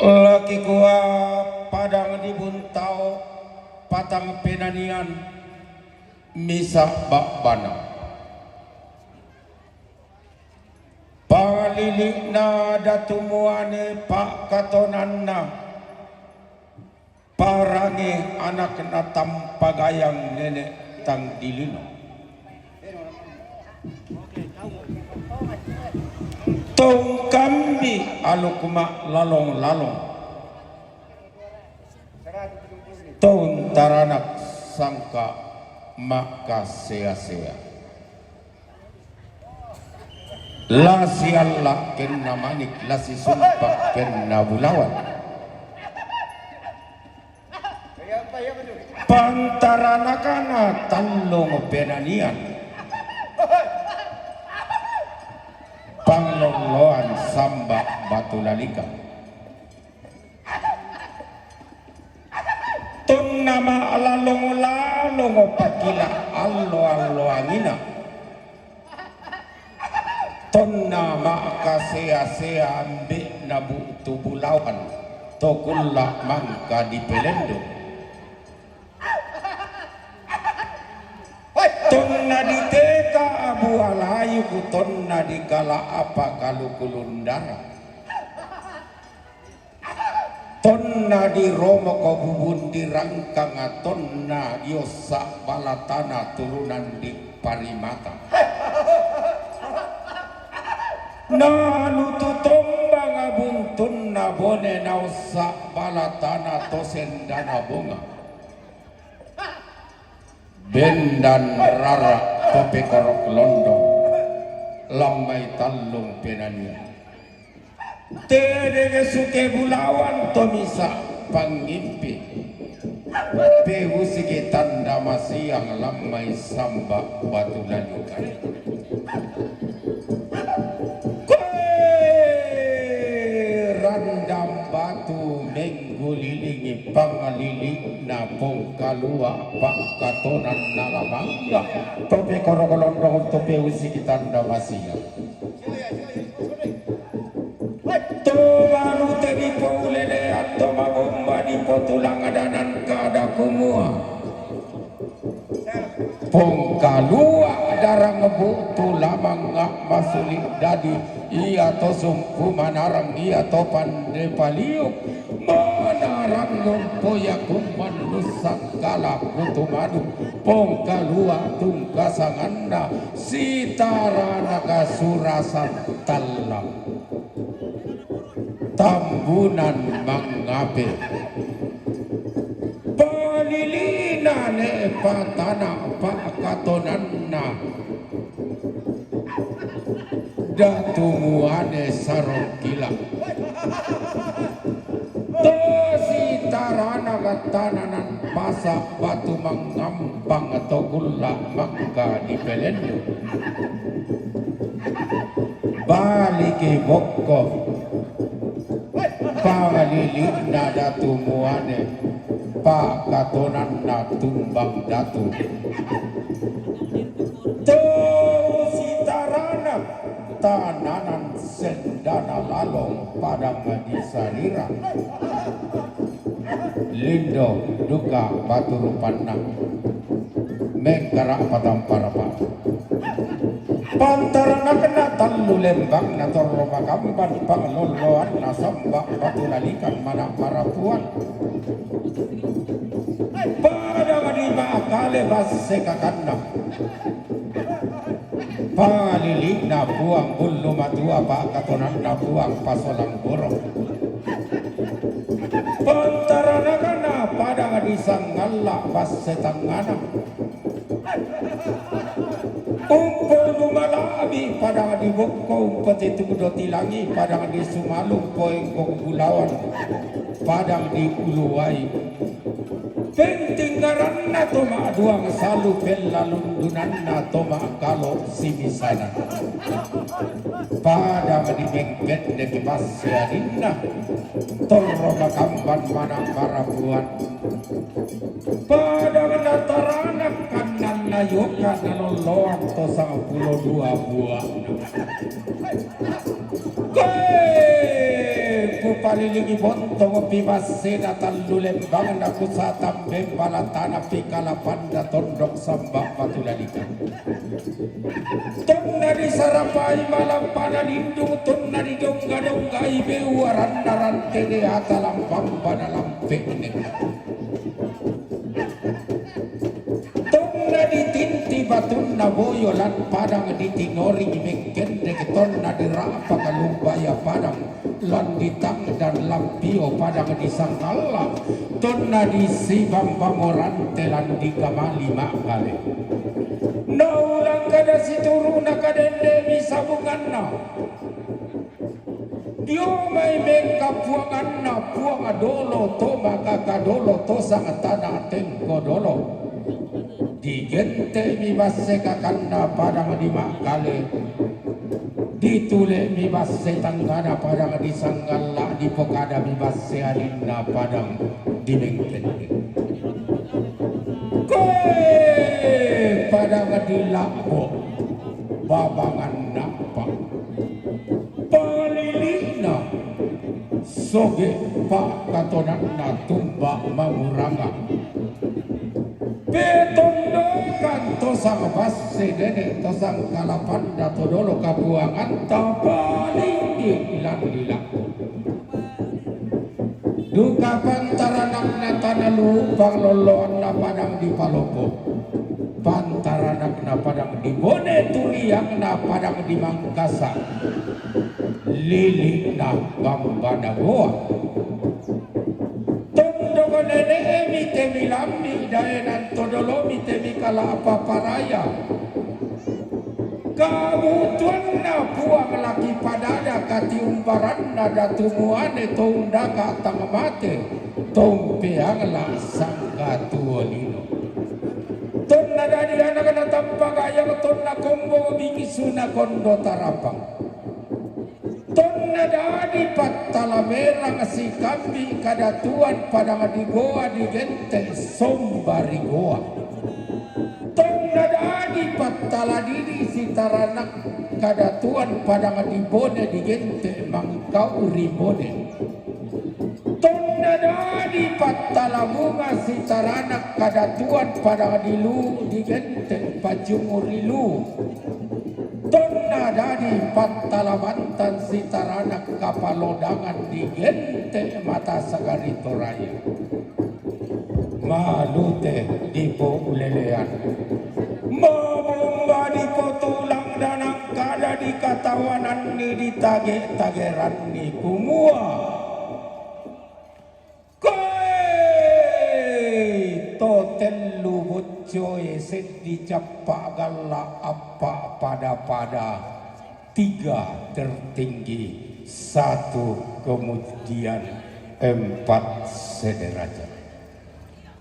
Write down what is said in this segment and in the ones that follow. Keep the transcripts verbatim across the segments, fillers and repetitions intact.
Laki kua padang di Buntao, patang penanian misa' ba'bana. Palili'na Datu Muane pa'katonanna, parange anakna Tampagayang nene' Tang Dilino. Tongkambi aluk ma'lalong-lalong. Tontaranak sangka ma'kasea-sea. La sialla' kenna manik, la sisumpak kenna bulawan. Pantaranakna tallung penanian. Panglolloan samba' batu lalikan. Tonna ma'lalong-lalong pakila' allo-alloangina. Tonna ma'kasea-sea ambe'na bu'tu bulawan to kulla' mangka dipelendo. Tonna diteka bua layuk, tonna dikala'apa kalukulundara. Tonna diromoko bubun dirangkanga, tonna diossa' bala tana turunan di parimata. Nalutu tombang buntunna bone, naossa' bala tana to sendana bonga. Bendan rara to pekorok londong, lammai tallung penania. Tedege suke bulawan to misa' pangngimpi. Peusiki tanda masiang, lammai samba' batu lalikan. Koe randang batu menggulilingi, panglili'na pongkalua' pa'katonanna lamangga. To pekorok londong to peusiki tanda masiang. To balu te dipoulelean to mabomba dipotulang danan kada kumua. Pongkalua' darang bu'tu lamangga masuli' dadi, ia to sumpu manarang, ia to pande paliuk manarang, lompo ia kumban lussang kala kutu madu. Pongkalua' tungkasanganna sitaranak surasan tallang. Tambunan mangape. Palili'na ne patana pa'katonanna Datu Muane sarong kila. To sitaranak tananan pasa' batu mangampang to kulla' mangka dipelendo. Baliki bokko. Panglili'na Datu Muane, pa'katonanna tumbang datu. To sitaranak tananan sendana lalong padang di sarira. Lindo duka batu rupanna. Mengkara' patamparapa. Pantaranakna tallu lembangna torro makamban, panglolloanna samba' batu lalikan mana' marapuan. Padang di ma'kale basse kakanna. Palili'na Puang bullu matua, pa'katonanna Puang pasolang goro. Pantaranakna padang di sangalla' basse tangngana. Umpo lumala'bi padang di bokko, umpo tetu do tilangi padang di sumalung, poengko bulawan padang di uluwai. Pentinggaranna to ma'duang salu, pellalundunanna to ma'kalo simisana. Padang di mengkendek basse aninna, torro makamban mana' marapuan. Padang na taranak kannanna yoka nalolloan to sangpulo dua buana. Koe, ku Palilingi bontong pibassena tallu lembangna, kusatambe bala tana pikalapanda tondok samba batu lalika. Tonna disarapai malampana lindung, tonna didongga-donggai beuaranna rante deata lampambana lampe'ne. Tonna ditinti batunna boyo lan padang ditinori mengkendek, tonna dira'pa kalumbaya padang lan ditangdan lampio padang disangalla, tonna disibambang orante lan dikamali ma'gale. Naulang kada situru'na kadendemi sabunganna. Dio mai mengkapuanganna Puang Dolo to makaka dolo to sang tana tengko dolo. Digente mi basse kakanna padang di Makkale. Ditule mi basse tanggana padang di Sanggalla, dipokada mi basse alinna padang di Mengkende. Koe padang di Labbo, babangan napa. Palili'na soge pakatonanna tumba manguranga. Petondokan tosang basse dene tosang kalapanda to dolo kapuanganta paling di ilan lila. Duka pantaranakna tana luhung panglolloanna padang di Palopo. Pantaranakna padang di Bone, turiangna padang di Mangkasa. Lili'na bambana goa. Tondok nene'mi te milambi daenan to dolomi te mikala'pa paraya. Kabutuanna Puang laki padada katiumbaranna datu muane to undaka tang mate, to umpeangla sanggatuo lino. Tonna dadi anakna tampagayang, tonna kombong bingsuna kondo tarapang. Tonna dadi pattala merang sikambi kadatuan padang di Goa digente somba ri Goa. Tonna dadi pattala didi sitaranak kadatuan padang di Bone digente mangkau ri Bone. Tonna dadi pattala bunga sitaranak kadatuan padang di Luwu digente pajungu ri Luwu. Tonna dadi pattala bantan sitaranak kapalodangan digente mata sagari Toraya. Malute dipoulelean. Mabomba dipotulang danang kada dikatawananni ditage-tageranni kumua. Koe to tellu boccoe seddi cappa galla appa pada-pada, tiga tertinggi, satu kemudian, empat sederajat.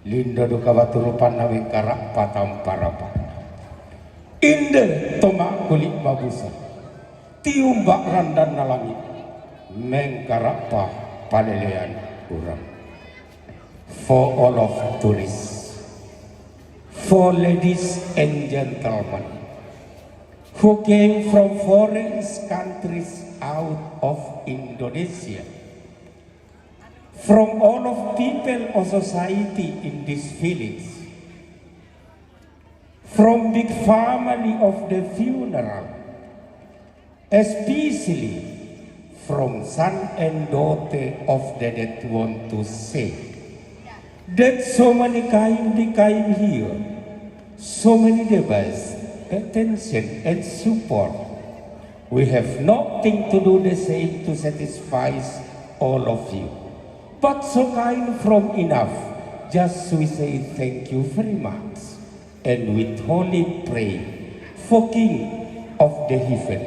Lindo duka batu rupanna mengkarappa tampa rapanna. Inde to makkuli mabusa. Tiumba randanna langi, mengkarappa palelean urang. For all of tourists, for ladies and gentlemen who came from foreign countries out of Indonesia, from all of people of society in this village, from big family of the funeral, especially from son and daughter of the dead, want to say that so many kindly came here, so many devotees, attention and support. We have nothing to do the same to satisfy all of you. But so kind from enough, just we say thank you very much. And with holy pray for King of the heaven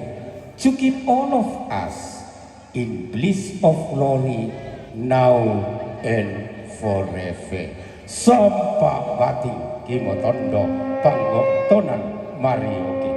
to keep all of us in bliss of glory now and forever. Sampa bating kimotondo panggotonan marioki.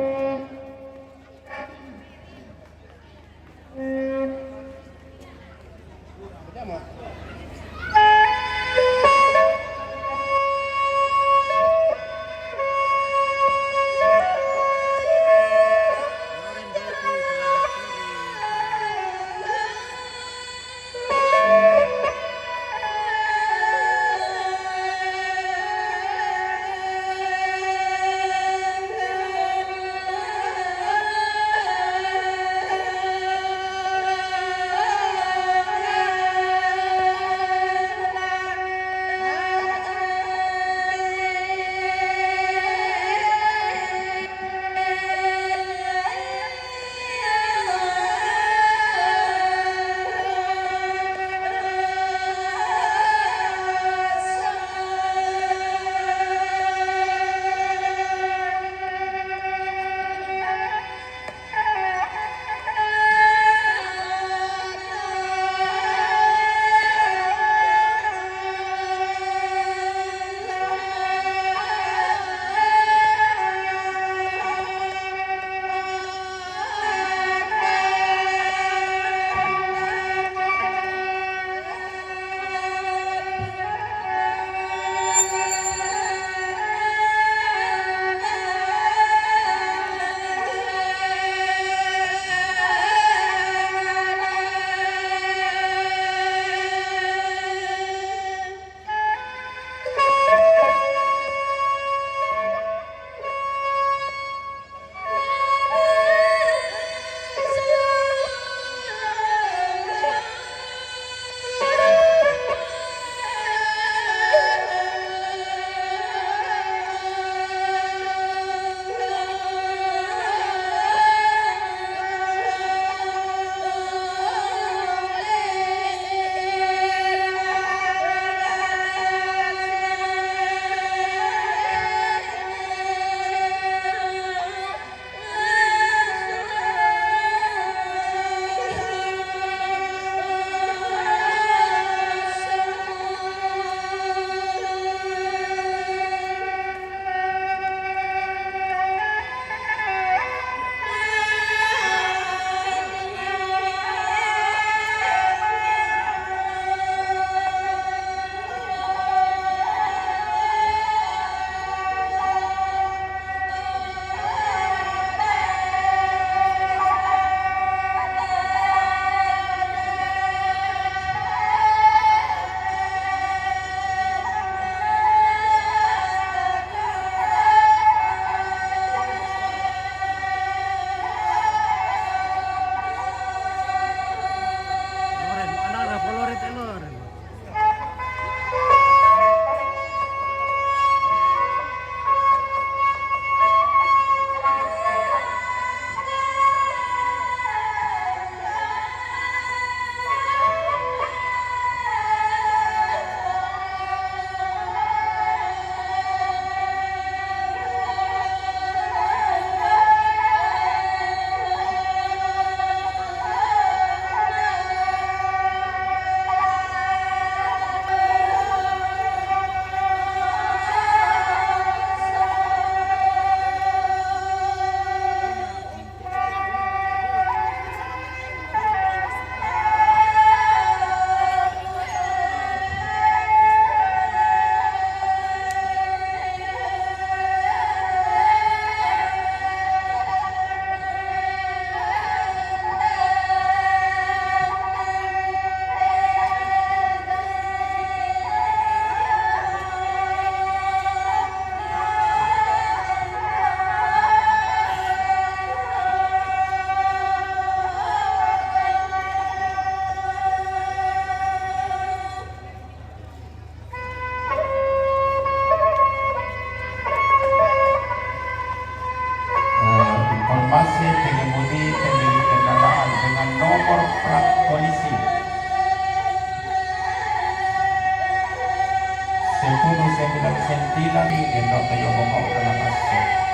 Sentilan di gendok kayu bongok dalam masuk.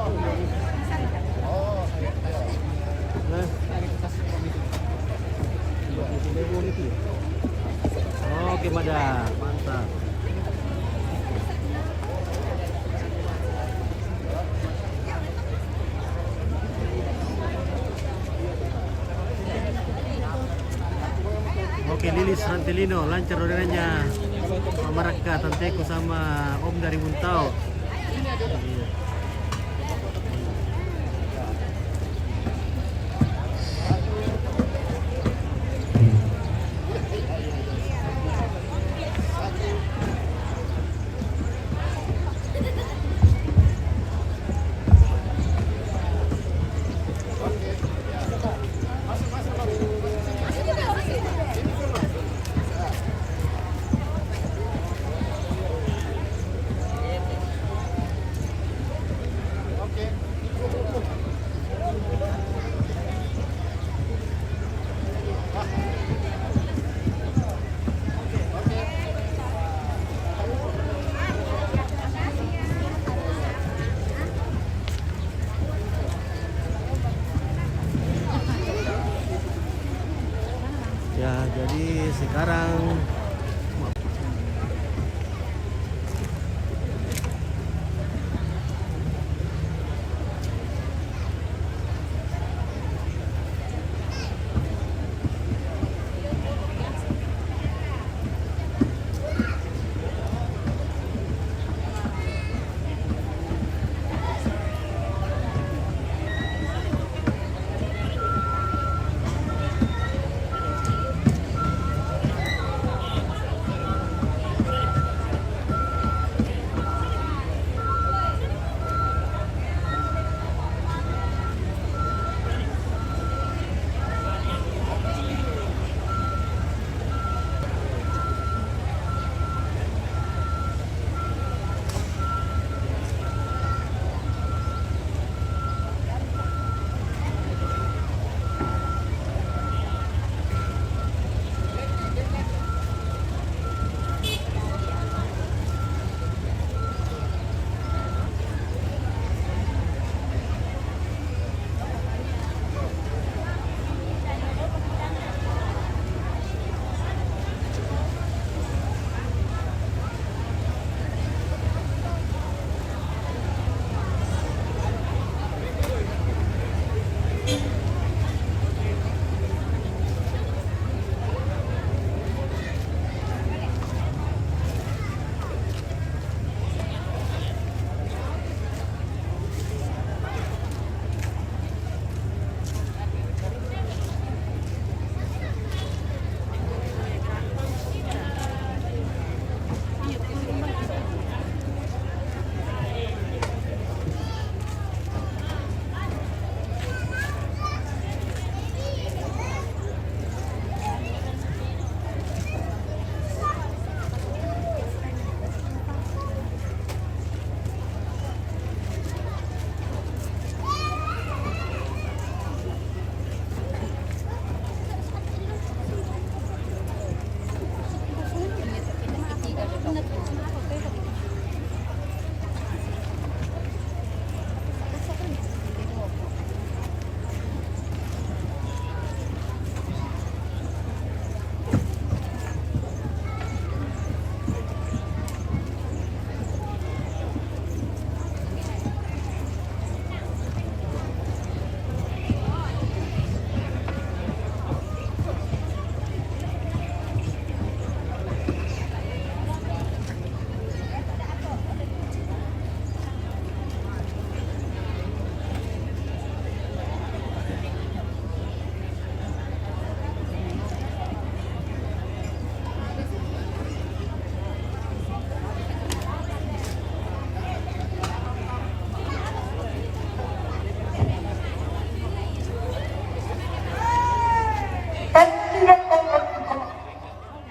Nah. Oke, Mada, mantap. Oke, Lilis Rantelino, lancar orderannya. Mama Raka, tanteku sama Om dari Buntau. Ya, jadi sekarang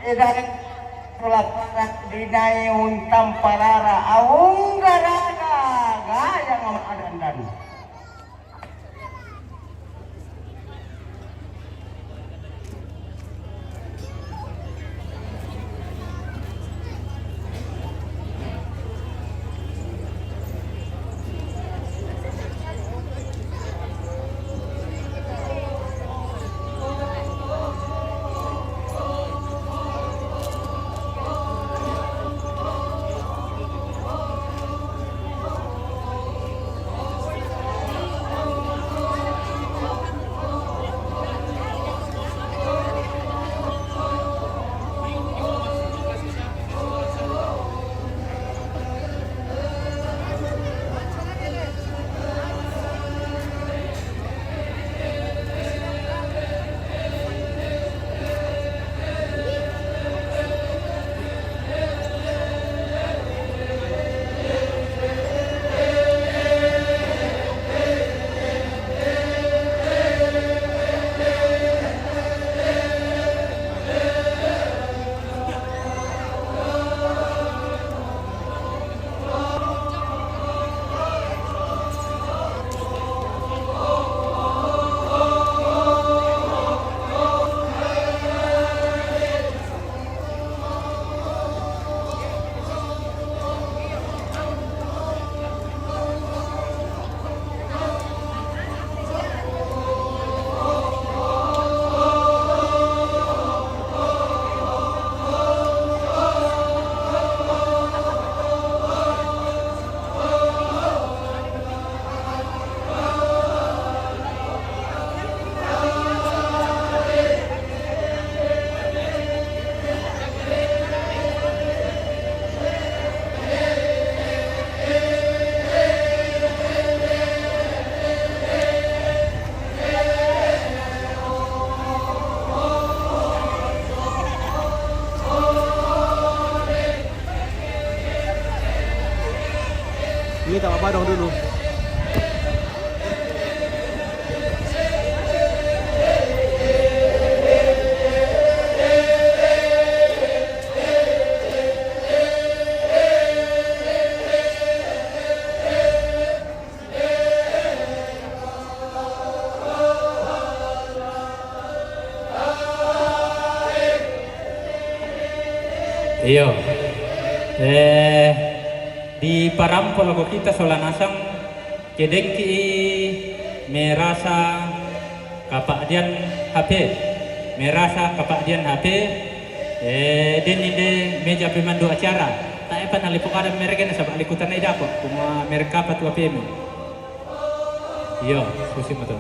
Edaran Sulaparak dinai untam parara aung garana gayang amat adandan. Padang dulu. Iyo. Eh, di parampo lako kita sola nasang, kedekki merasa kapa'dian H P, merasa kapa'dian H P, eh, den inde meja pemandu acara. Taepa nalipok ada mereka nasaba' likutan na idako, kuma mereka apa tu H P mu. Iyo, susi mato.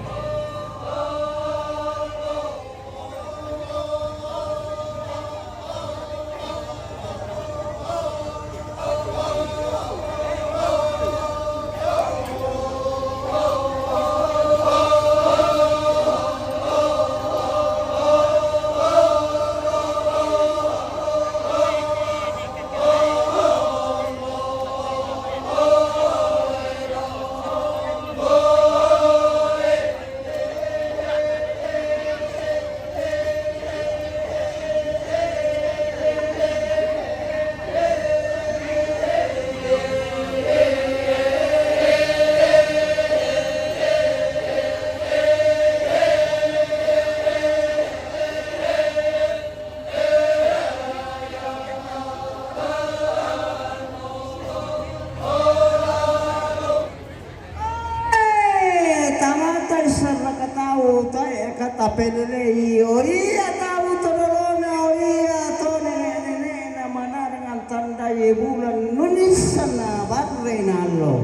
Eh, tamata issaraka tau tae' ka tapelelei, o ia tau to dolona, o ia to nene'-nene'na manareng antandai bulan, nunissana barre' na allo.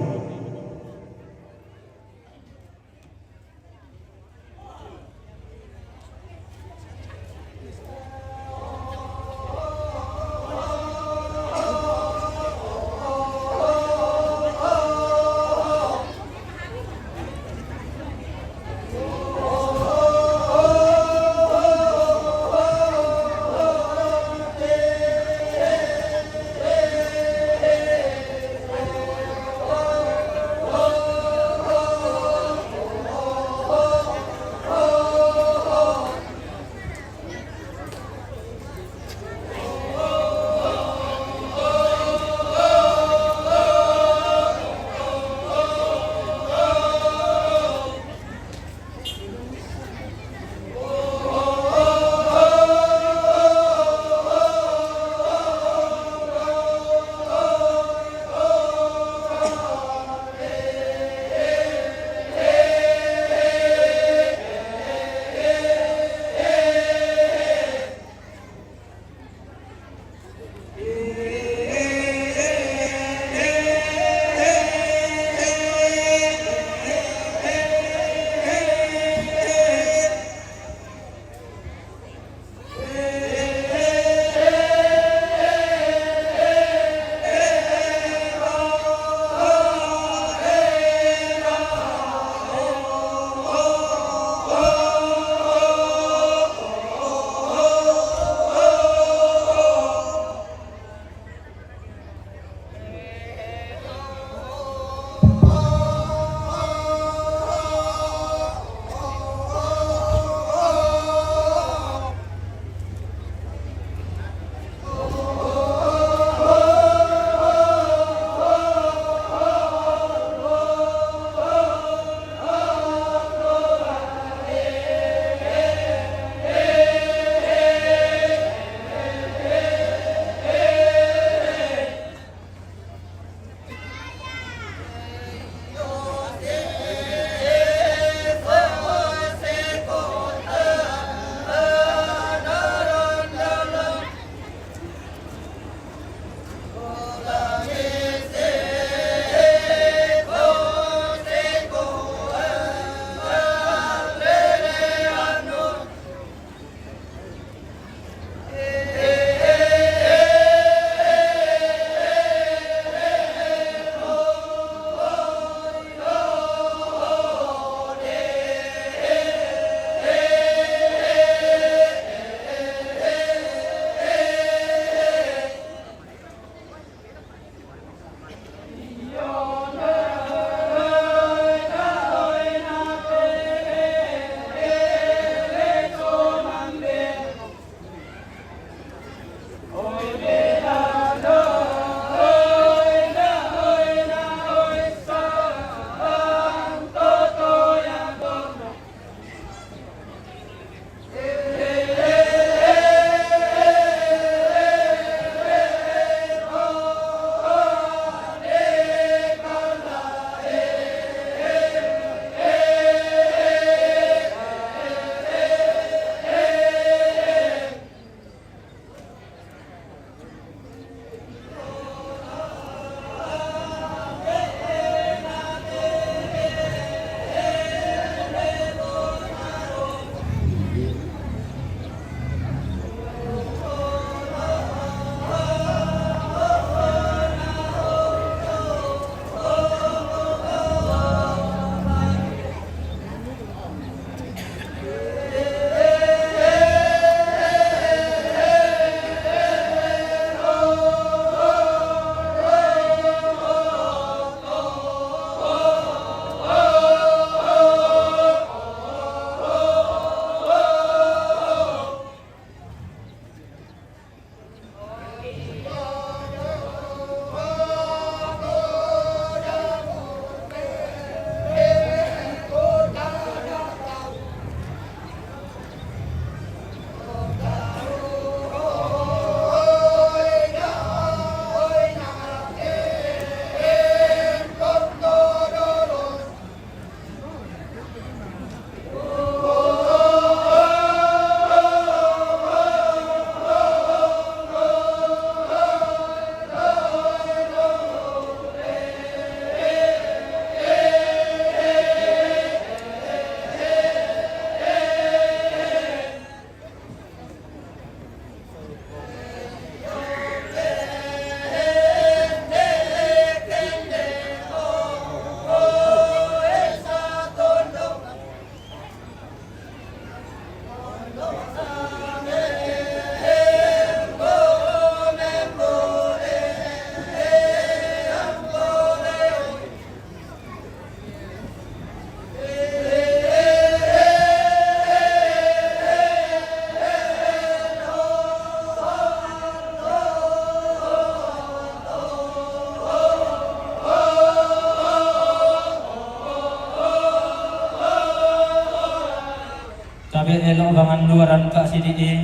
Elo' bangan luwaran pa' sidi'i,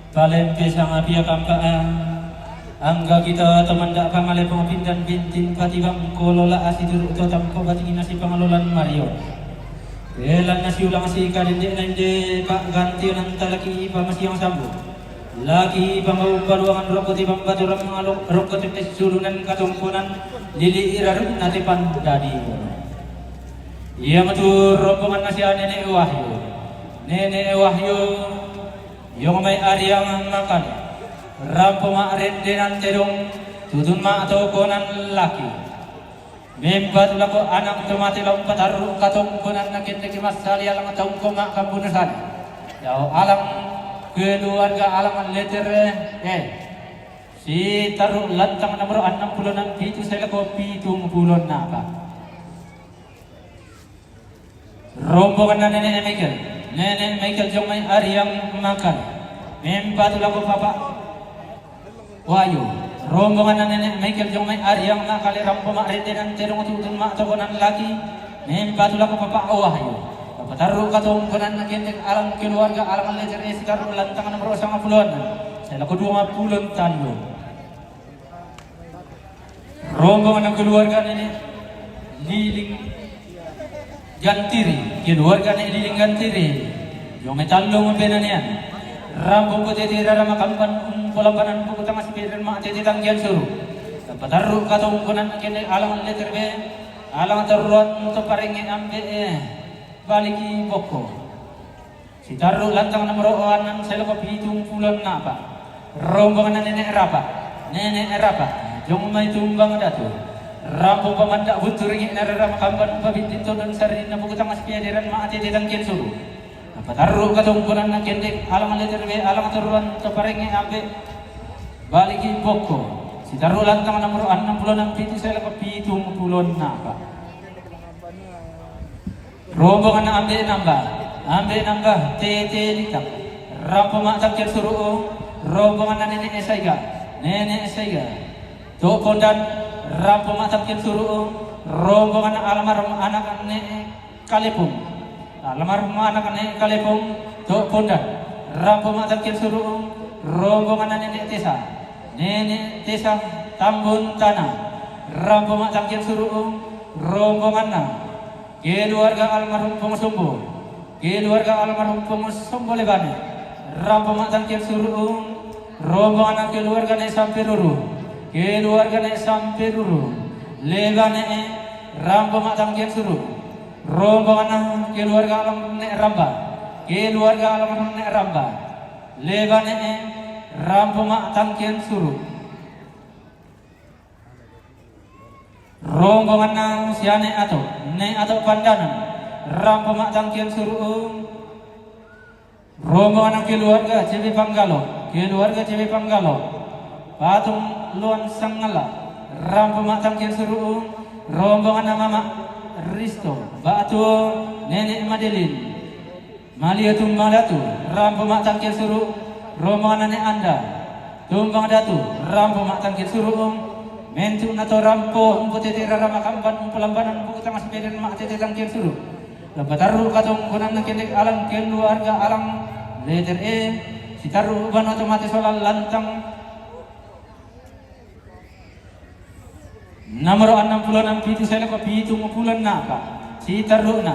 palempe sanga piya kampa'a, angga kita tomanda' pangalepo pindan bintin patibang kolola asituru' to tampo batingina si pangalolan Mario. Belanna siulang si kadende'na inde pa'gantiyonan talaki pamasiyang sambu. Laki pangawung paluwangan rokko tibang baturan mangalo rokko tette sulunan katongkonan lili'i rarunna te pandadi. Iyamotu rombonganna sia Nene' Wahyu. Nene' Wahyu, yong mai ariang makale. Rampo ma'rendenan tedong, tutun ma'tokonan laki. Membatu lako anak to mate la umpatarru' katongkonanna kendeki massali alang tongko ma'kambunesana. Dao alang keluarga alang letter E. Sitarru' lantang nomoro annang pulo nang pitu seleko pitung pulo napa. Rombonganna Nene' Michael. Nene' Michael jong mai ariang makale. Membatu lako Papa' Wahyu. Rombonganna Nene' Michael jong mai ariang makale rampo ma'rendenan tedong tutun ma'tokonan laki. Membatu lako Papa' Wahyu. Papatarru' katongkonanna kendek alang keluarga alang letter E sitarru' lantang nomoro sanga pulo annang. Seleko duang pulo tallu. Rombonganna keluarga Nene' Liling Gantiri, keluarga Nene' Liling Gantiri. Jong mai tallu mumpenanean. Rampo potete rara makamban umpolambanan buku tangasi peden ma'tete tangkian suru. Tapatarru' katongkonan kene alang letter B, alang terruan to parenge ambe' e, baliki bokko. Sitarru' lantang nomoro annang seleko pitung pulo napa. Rombonganna Nene' Rapa. Nene' Rapa. Jong mai tumbang datu. Rampo pamanda' buttu ringi narara makamban pabintin tondon sarrinna buku tangasi pederan ma'tete tangkian suru. Napatarru' katongkonanna kendek alang letter B alang terruan to parenge ambe' baliki bokko. Sitarru' lantang nomoro annang pulo nang pitu seleko pitung pulo napa. Rombonganna ambe' namba, ambe' namba, tete litak. Rampo ma'tangkian suru', rombonganna Nene' Saiga, Nene' Saiga. To pondan, rampo ma'tangkian suru', rombonganna almarhum anak Nene' Kalepong. Almarhum anak Nene' Kalepong, to pondan. Rampo ma'tangkian suru', rombonganna Nene' Tesa. Nene' Tesa Tambun Tanah. Rampo ma'tangkian suru', rombonganna keluarga almarhum Pong Sombo, keluarga almarhum Pong Sombo Lebane, rampo ma'tangkian suru', rombonganna keluarga Ne' Samperuru, keluarga Ne' Samperuru Lebane, rampo ma'tangkian suru', rombonganna keluarga almarhum Ne' Ramba, keluarga almarhum Ne' Ramba Lebane, rampo ma'tangkian suru'. Rombonganna sia Ne' Ato, Ne' Ato Pandanan, rampo ma'tangkian suru'. Rombonganna keluarga C B Panggalo, keluarga C B Panggalo. Patung Loan Sangala, rampo ma'tangkian suru'. Rombonganna Mama Risto, ba'tu Nene' Madelin. Malia tumbang datu, rampo ma'tangkian suru', rombonganna Ne' Anda. Tumbang datu, rampo ma'tangkian suru', mentu'na to rampo, umpotete rara makamban, umpolambanan, umpokutangnga sepeda ma'tete tangkian suru'. La patarru' katongkonanna kendek alang keluarga alang letter E, sitarru' banua to mate sola lantang. Nomoro annang pulo nang pitu seleko pitung pulo napa. Sitarru'na.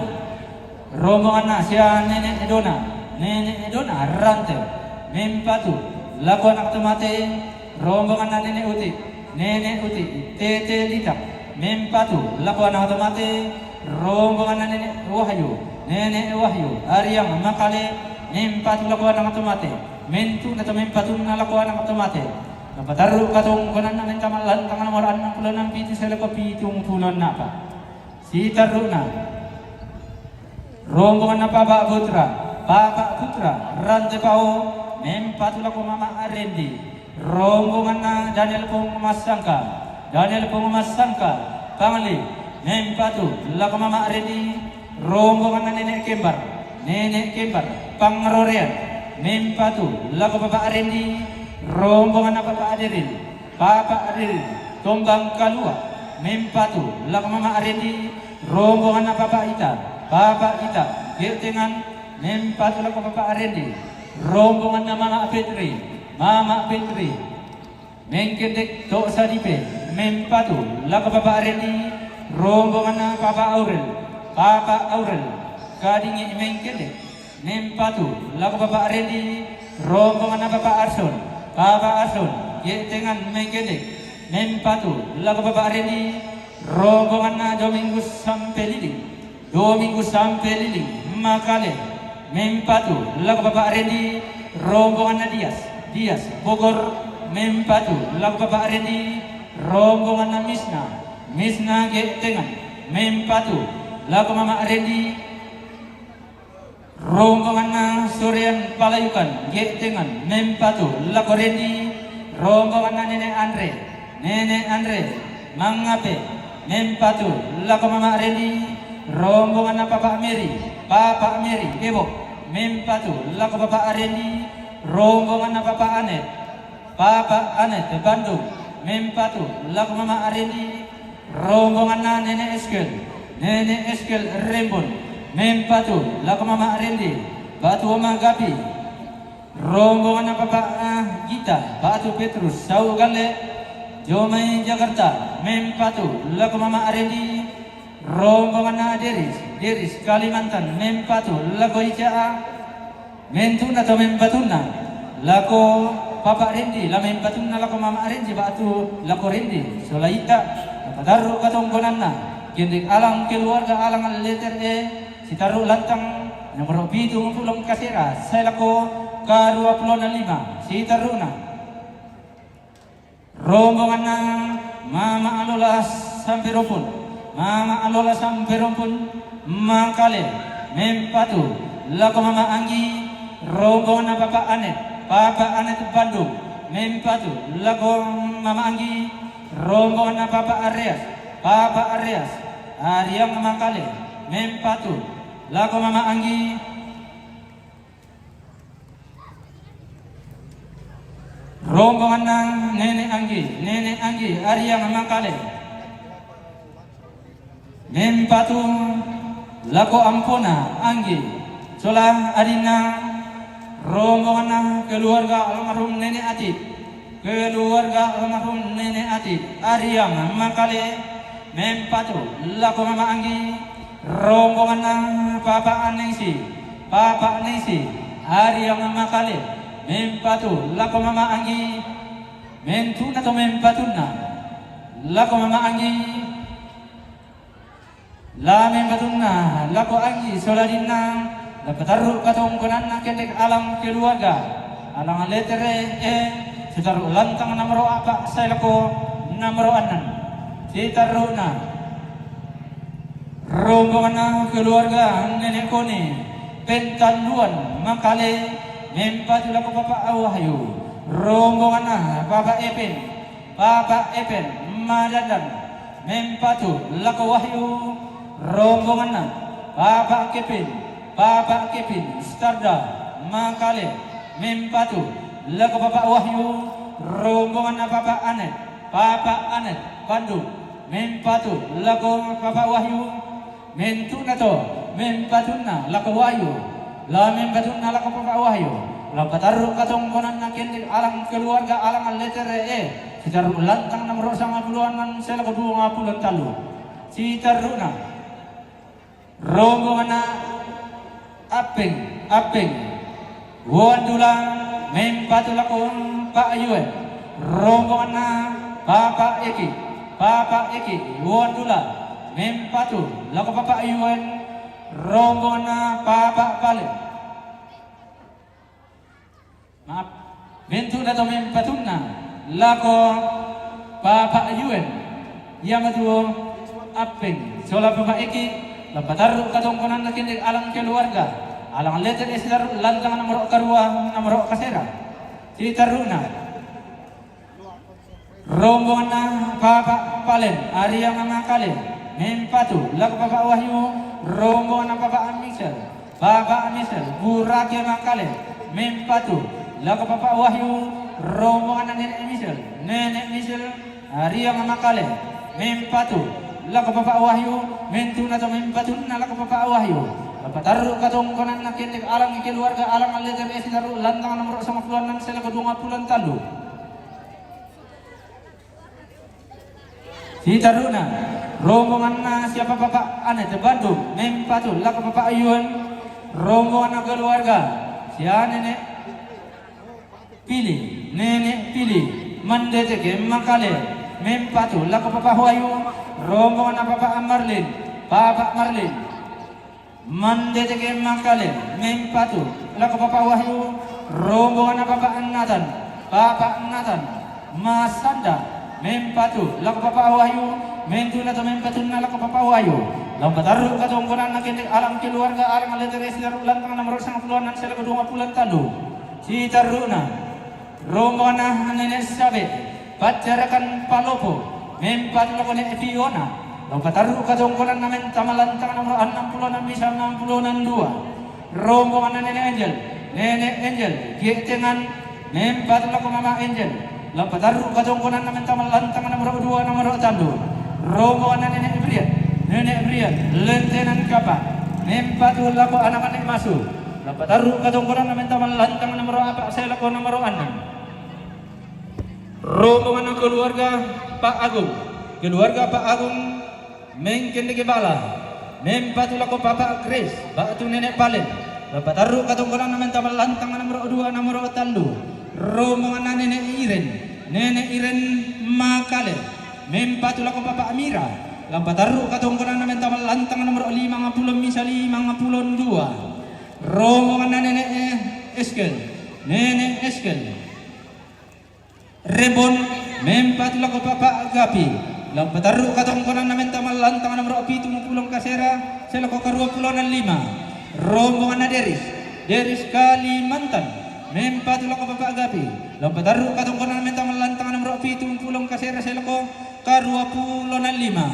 Rombonganna sia Nene' Dona. Nene' Dona Rante. Mempatu lako anak to mate. Rombonganna Nene' Uti. Nene' Uti. Tete Litak. Mempatu lako anak to mate. Rombonganna Nene' Wahyu. Nene' Wahyu. Ariang Makale. Mempatu lako anak to mate. Mentu'na to mempatunna lako anak to mate. Napatarru' katongkonanna mentama lantang nomoro annang pulo nang pitu seleko pitung pulo napa. Sitarru'na. Rombonganna Papa' Putra, Papa' Putra, Rante Pao, mempatu lako Mama Arendi. Rombonganna Daniel Pong Massangka, Daniel Pong Massangka, Pangli, mempatu lako Mama Arendi. Rombonganna Nene' Kembar, Nene' Kembar, Pangrorean, mempatu lako Papa' Arendi. Rombonganna Papa' Aderil, Papa' Aderil, Tombang Kalua, mempatu lako Mama Arendi. Rombonganna Papa' Ita, Papa' Ita, Gertengan, mempatu lako Papa Rendi, rombonganna Mama Petri, Mama Petri, mengkendek to sadipe, mempatu lako Papa Rendi, rombonganna Papa Aurel, Papa Aurel, kadingi mengkendek, mempatu lako Papa Rendi, rombonganna Papa Arson, Papa Arson, ge'tengan mengkendek, mempatu lako Papa Rendi, rombonganna Domingus Sampeliding, Domingus Sampeliding, Makale, mempatu lako Papa Rendi, rombonganna Dias, Dias, Bogor, mempatu lako Papa Rendi, rombonganna Misna, Misna ge'tengan, mempatu lako Mama Rendi, rombonganna Sorean Palayukan, ge'tengan, mempatu lako Rendi, rombonganna Nene Andre, Nene Andre, Mangape, mempatu lako Mama Rendi, rombonganna Papa Meri, Papa Meri, Debo, mempatu lako Papa Rendi, rombonganna Papa Anet, Papa Anet, Bandung, mempatu lako Mama Rendi, rombonganna Nene Eskel, Nene Eskel Rembon, mempatu lako Mama Rendi, batu Oma Gapi, rombonganna Papa, ah, Gita, batu Petrus, Sau Galle, jomai Jakarta, mempatu lako Mama Rendi, rombonganna Deris, Deris Kalimantan, mempatu lako Ica, mentu'na to mempatunna lako Papa Rendi, la mempatunna lako Mama Rendi, batu lako Rendi, sola ita, napatarru katongkonanna, kendek alang keluarga alang letter E, sitarru lantang, nomoro pitu pulo kasera, sae lako ka dua pulo lima, sitarruna. Rombonganna Mama Alola Samperompun, Mama Alola Samperompun, Makale, mempatu lako Mama Anggi, rombonganna Papa Anet, Papa Anet Bandung, mempatu lako Mama Anggi, rombonganna Papa Areas, Papa Areas, Ariang Makale, mempatu lako Mama Anggi, rombonganna Nene Anggi, Nene Anggi, Ariang Makale, mempatu lako Ampona Anggi, sola adinna, rombonganna keluarga almarhum Nene Atip, keluarga almarhum Nene Atip, Ariang Makale, mempatu lako Mama Anggi, rombonganna Papa Anengsi, Papa Anengsi, Ariang Makale, mempatu lako Mama Anggi, mentu'na to mempatunna lako Mama Anggi, la mempatunna lako Anggi sola adinna, la patarru katongkonanna kendek alang keluarga, alang letter E, sitarru lantang nomoro a'pa' sae lako nomoro annan, sitarruna. Rombonganna keluarga Nene Koni, Pentalluan Makale, mempatu lako Papa Wahyu, rombonganna Papa Epen, Papa Epen Madandan, mempatu lako Wahyu, rombonganna Papa Kepin, Papa Kepin Starda Makale, mempatu lako Papa Wahyu, rombonganna Papa Anet, Papa Anet Bandung, mempatu lako Papa Wahyu, mentu'na to mempatunna lako Wahyu, la mempatunna lako Papa Wahyu, la patarru katongkonanna kendek alang keluarga alang letter E, sitarru lantang nomoro sanga pulo annan sae lako dua pulo tallu, sitarruna. Rombonganna Appeng, Appeng, Wandula, mempatu lako Pak Yuen, rombonganna Papa Eki, Papa Eki, Wandula, mempatu lako Papa Yuen, rombonganna Papa Pale. Maaf, mentu'na to mempatunna lako Papa Yuen, iamatu Appeng sola Papa Eki, la patarru katongkonanna kendek alang keluarga, alang letter E, sitarru lantang nomoro karua, nomoro kasera, sitarruna. Rombonganna Papa Palen, Ariang Makale, mempatu lako Papa Wahyu, rombonganna Papa Misel, Papa Misel, Burake Makale, mempatu lako Papa Wahyu, rombonganna Nene Misel, Nene Misel, Ariang Makale, mempatu lako Papa Wahyu, mentu'na to mempatunna lako Papa Wahyu, Patarru' katongkonanna kendek alang keluarga alang allete esi tarru' lantang nomoro' sangpulo annan seleko duangpulo tallu. Sitarru'na, rombonganna sia Papa Anet Bandung, mempatu lako Papa Yuan, rombonganna keluarga sia nene' Pili, nene' Pili, mandeteke makale, mempatu lako Papa Wahyu, rombonganna Papa Marlin, Papa Marlin. Mandeteke makale, mempatu lako Papa Wahyu, rombonganna Papa Nathan, Papa Nathan. Masanda, mempatu lako Papa Wahyu, mentuna to mempatunna lako Papa Wahyu. Lampatarru' katongkonanna kendek alang keluarga alang allete esi tarru' lantang nomoro' sangpulo annan seleko duangpulo tallu. Sitarru'na, rombonganna nene' Sabe, paccarakan Palopo, mempatu lako nene' Fiona. Lampatarru' katongkonanna mentama lantang nomoro' annang pulo annan misa annang pulo annan dua. Rombonganna nene' Angel, nene' Angel, Ge'tengan, mempatu lako Mama Angel. Lampatarru' katongkonanna mentama lantang nomoro' dua nomoro' tallu. Rombonganna nene' Brian, nene' Brian, lentenan kapa, mempatu lako anak-anak masu. Lampatarru' katongkonanna mentama lantang nomoro' apa' seleko nomoro' annang. Rombonganna keluarga Pak Agung, keluarga Pak Agung, mengkendeke bala, mempatu lako Papa Grace, ba'tu nene' Palen. Lampatarru' katongkonanna mentama lantang nomoro' dua nomoro' tallu. Rombonganna nene' Iren, nene' Iren makale, mempatu lako Papa Mira. Lampatarru' katongkonanna mentama lantang nomoro' limangpulo misa limangpulo dua. Rombonganna nene' Eskel, nene' Eskel. Rebon, mempatu lako Papa Gapi. Lampatarru' katongkonanna mentama lantang nomoro' pitumpulo kasera seleko karuappulo lima. Rombonganna Deris, Deris Kalimantan, mempatu lako Papa Gapi. Lampatarru' katongkonanna mentama lantang nomoro' pitumpulo kasera seleko karuappulo lima.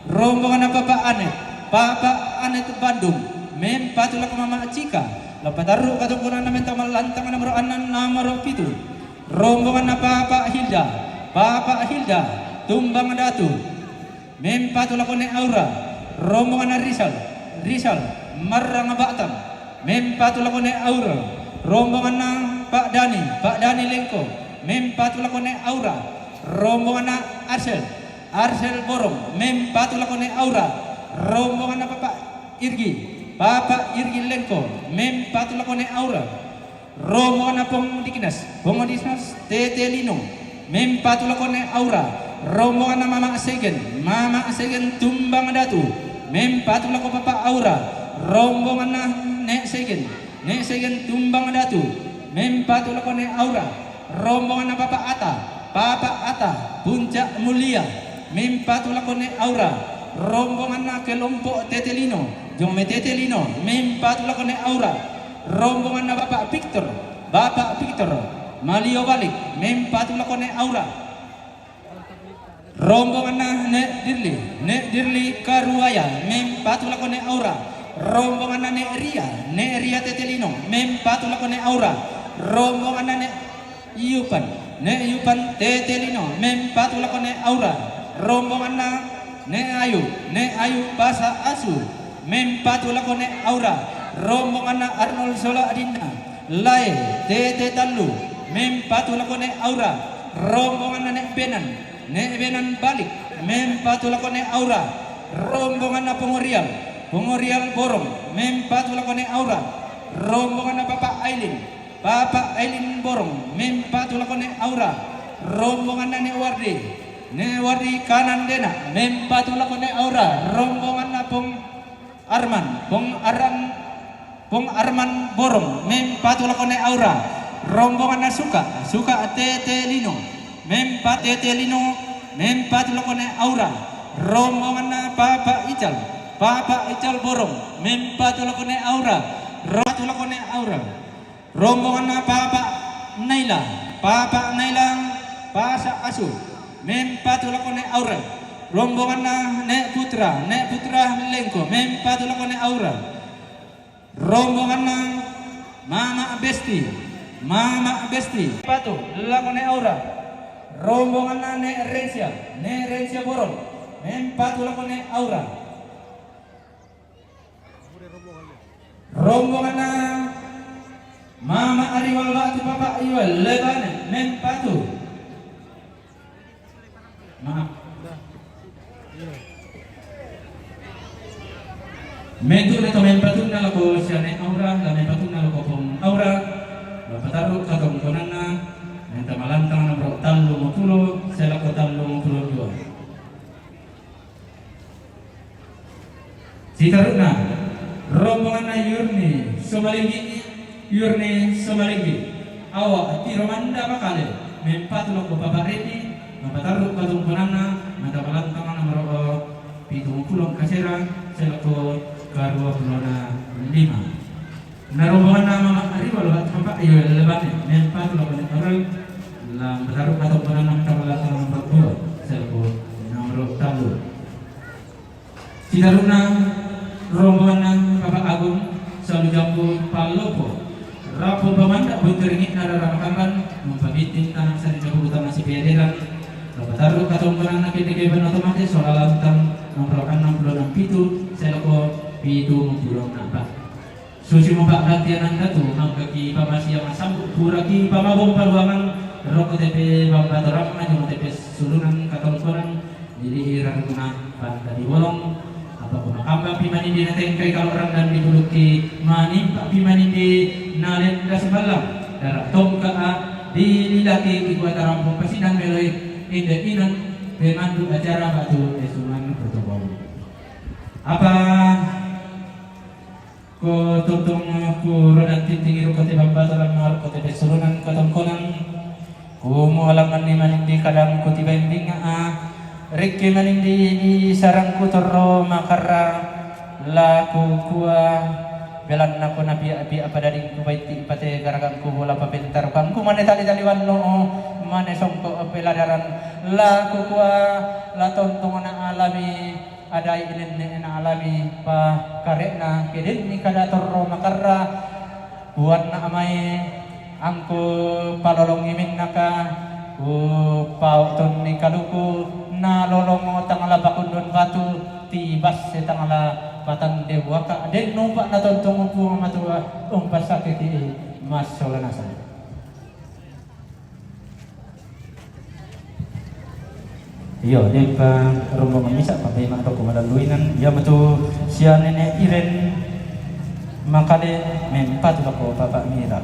Rombonganna Papa Anet, Papa Anet Bandung, mempatu lako Mama Cika. Lampatarru' katongkonanna mentama lantang nomoro' annang nomoro' pitu. Rombonganna Papa Hilda, Papa Hilda, Tumbang Datu, mempatu lako nene' Aura. Rombonganna Rizal, Rizal, Marrang Batam, mempatu lako nene' Aura. Rombonganna Pak Dani, Pak Dani Lengko, mempatu lako nene' Aura. Rombonganna Arsel, Arsel Borong, mempatu lako nene' Aura. Rombonganna Papa Irgi, Papa Irgi Lengko, mempatu lako nene' Aura. Rombonganna Pong Dikinas, Pong Dikinas Tete Lino, mempatu lako nene' Aura. Rombonganna Mama Segen, Mama Segen Tumbang Datu, mempatu lako Papa Aura. Rombonganna nene' Segen, nene' Segen Tumbang Datu, mempatu lako nene' Aura. Rombonganna Papa Ata, Papa Ata, Puncak Mulia, mempatu lako nene' Aura. Rombonganna kelompok Tete Lino, Jong me Tete Lino, mempatu lako nene' Aura. Rombonganna Bapak Victor, Bapak Victor, Malio Balik, mempatu lako nene' Aura. Rombonganna nene' Dirli, nene' Dirli Karuaya, mempatu lako nene' Aura. Rombonganna nene' Ria, nene' Ria Tete Lino, mempatu lako nene' Aura. Rombonganna nene' Yupan, nene' Yupan Tete Lino, mempatu lako nene' Aura. Rombonganna nene' Ayu, nene' Ayu Pasa Asu, mempatu lako nene' Aura. Rombonganna Arnold Sola Adinda, Lae Tete Tallu, mempatu lako nene' Aura. Rombonganna nene' Benan, nene' Benan Balik, mempatu lako nene' Aura. Rombonganna Pongorial, Pongorial Borong, mempatu lako nene' Aura. Rombonganna Papa Ailin, Papa Ailin Borong, mempatu lako nene' Aura. Rombonganna nene' Wardi, nene' Wardi Kanandena, mempatu lako nene' Aura. Rombonganna Pong Arman, Pong Aran, Pong Arman Borong, mempatu lako nene' Aura. Rombonganna Suka, Suka Tete Lino, mempatu Tete Lino, mempatu lako nene' Aura. Rombonganna Papa Ical, Papa Ical Borong, mempatu lako nene' Aura. Rombongan lako nene' Aura. Rombonganna Papa Naila, Papa Naila Pasa Asu, mempatu lako nene' Aura. Rombonganna nene' Putra, nene' Putra Lengko, mempatu lako nene' Aura. Rombonganna Mama Besti, Mama Besti, patu lako nene' Aura. Rombonganna nene' Rensia, nene' Rensia Borong, mempatu lako nene' Aura. Rombonganna Mama Ariwal Batu Papa Iwal Lebane mempatu. Maaf. Mentu' le to mempatunna lako siane Aura, la mempatunna lako Pong Aura, la patarru' katongkonanna, menta malantang nomoro tallu pulo, selako tallu pulo dua. Sitaru'na, rombonganna Yurni Somalinggi, Yurni Somalinggi. Awa' tiro manda makale, mempatu lako Papa Redi, mapatarru' katongkonanna, mata malantang nomoro pitu pulo kasera, selako karua pulo lima. Na rombonganna Mama Ariwal Batu Papa Iwal Lebane, mempatu lako ne Aura, la mapatarru' katongkonanna, mata malantang nomoro dua, selako nomoro tallu. Sitaru'na, rombonganna Papa Agung Salu Jambu Pallopo, Rappo Pamanda Buntu Ringi'na Rara Makamban, mumpabitting tanang sari kabulu tama sipiaderan, la patarru' katongkonanna kedde-kedde banua to mate sola lantang nomoro annang pulo enam pitu, selako pitu pulo enam. Susi mupa'gantian andatu, mangkaki pamasiang sambu, puraki pamabong paluangan, roko tepe bamba torang, maju tepe sulunan katongkonan, dilihi raruna panda di bolong, apa kumakamba pi manindi na tengkai kalo'rang dan dipuluki manimpa pi manindi na lenda semballang, dara tongka a dililaki kikuata rampung pasidang meloi, inde inan pemandu acara batu esungan protokol. Apa Ko tontong ku rodan tintingi ruko te bambata dan maru ko te pesurunan katongkonan. Ku mualangan ni manindi kadang ku tiba indinga a. Rikki manindi di sarang ku torro makarra la ku kua belanna ko napi-api apa dading ku baiti pate garagang ku bola papentar kang ku mane tali-tali wanno mane songko peladaran la ku kua la tontong na alami. Adai inenne'na alami pa kare'na, ke denni kada torro makarra, buanna amae angku palolongi minnaka, ku pao tonni kaluku, na lolongo tangala pakundun batu, tibasse tangala patande buaka, den numpa na tontong Puang Matua, umpasakiti massola nasai. Iyo, de'pa rombongan misa' pabbaima roko madalluinan, iamatu sia nene' Iren makale mempatu lako Papa Mira.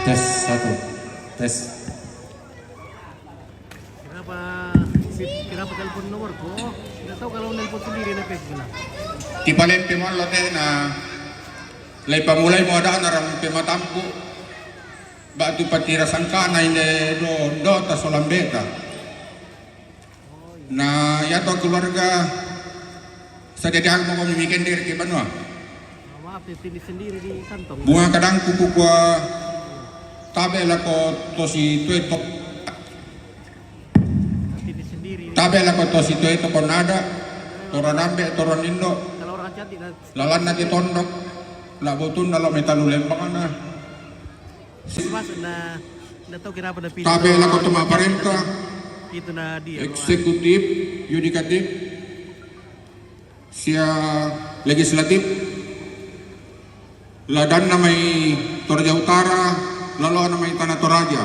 Tes satu, tes. Kenapa, kenapa telepon nomorku? Oh, tidak tahu kalau nelpon sendiri, N P S bilang. Tipalempi mollo te na leipamulai mo adana rampe matampu. Batu patira sangkana inde do, do ta solambeta. Na iato keluarga sadadiang mako mimikendere ke banua. Maaf, ya, sini sendiri di kantong. Bunga kadangku kukua tabe lako tosi tueto. Sini sendiri. Tabe lako tosi tueto konada. Toronambe, toronindo. Kalau orang cantik, nah. Lalanna ti tondok. La botunna lo metalu lembangana. Mas, na, na tahu kenapa na pindah. Tabe lako to mapparenta, itu na dia, eksekutif, yudikatif, sia legislatif, ladanna mai Toraja Utara, lalona mai Tana Toraja.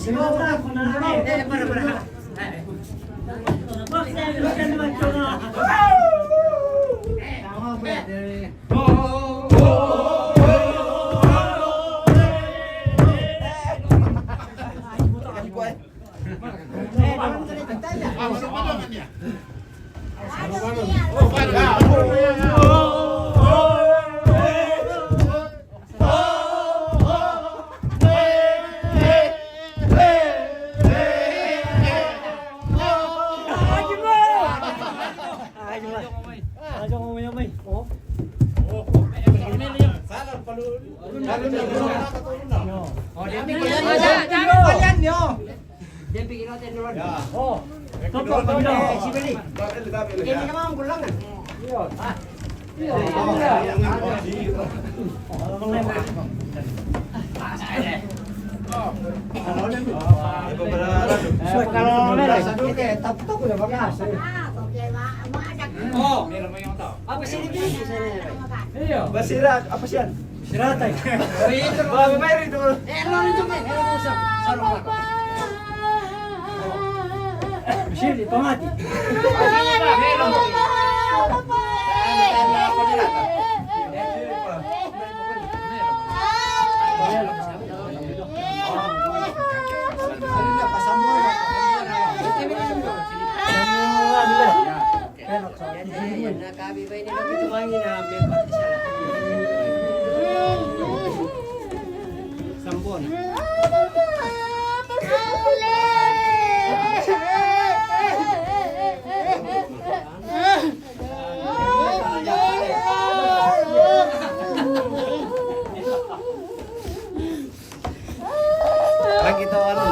Ayo, ayo, ayo, ayo. Oh. Oh, dia bikin hotel dulu. Dia bikin hotel dulu. Oh, tutup dulu. Eh, si Beli. Ini memang pulang kan? Iya. Ah. Iya. Kalau merah, oke, tap-tap udah pakai. Oh, apa sih ini? Iya. Basira, apa sih, An? Sirata. Itu Bang Mary itu. Eh, lo itu, men. Eh, lo usah. Sarung apa? Sini, pamati. Lagi tahu anu.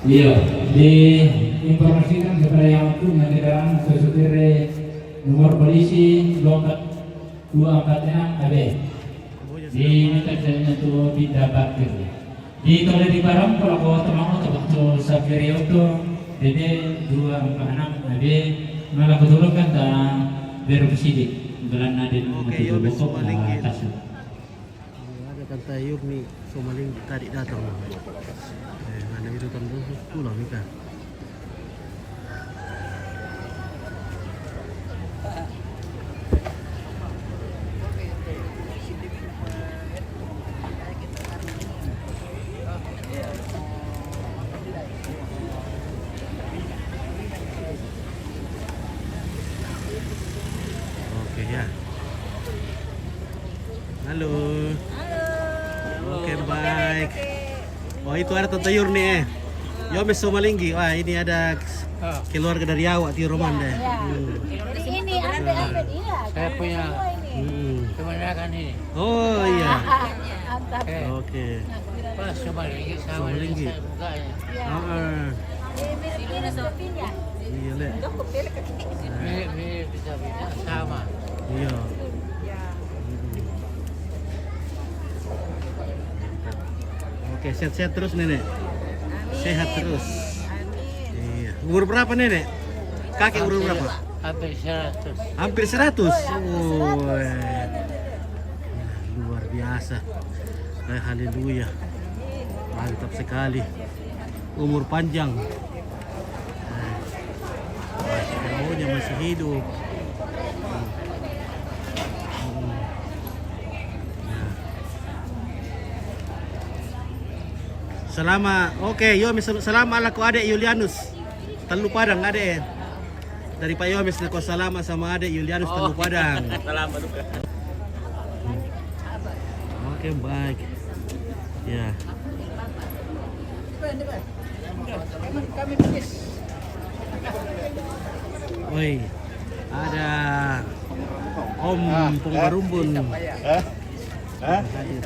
Iya, diinformasikan kepada yang aku nanti dalam sesuai nomor polisi dua empat enam A B. Di minta saya tu tidak bakir. Di kalau di barang kalau kau teman tu waktu sapiri itu, jadi dua empat enam A B malah keturunkan tak berapa sidik. Belanda di Oke, mati yo, dulu besok maling gitu. Atas. Ada Tante Yurni Somalinggi tadi datang. Eh, mana itu kan pulang nikah. Oke ya. Halo. Halo. Oke, baik. Oh, itu ada Tante Yurni, eh. Yo, mes Somalinggi. Wah, ini ada keluarga dari awak, Tio Roman deh. Iya. Hmm. Jadi ini ada, ada dia. Saya punya semua ini. Hmm. Kebanyakan ini. Oh iya. Mantap. Eh, Oke. Pas coba lagi sama Sama ini lagi. Saya bukanya. Ya. Heeh. Eh, mirip-mirip kopinya. Iya, Le. Dok, kopi lagi. Mirip-mirip kita punya sama. Iya. Ya. Oke, sehat-sehat terus, Nenek. Amin. Sehat terus. Amin. Iya. Umur berapa, Nenek? Kakek umur berapa? Hampir seratus. Hampir seratus. Oh, luar biasa. Eh, haleluya. Mantap sekali. Umur panjang. Eh, masih maunya masih hidup. Hmm. Hmm. Ya. Salama. Oke, yo, mis-, salama laku adek Yulianus. Tellu Padang adek. Dari Pak Yomis laku salama sama adek Yulianus Tellu Padang. Salama duka. Oke, baik. Ya. Woi, ada Om Pung Barumbun. Hah? Hah? Hadir.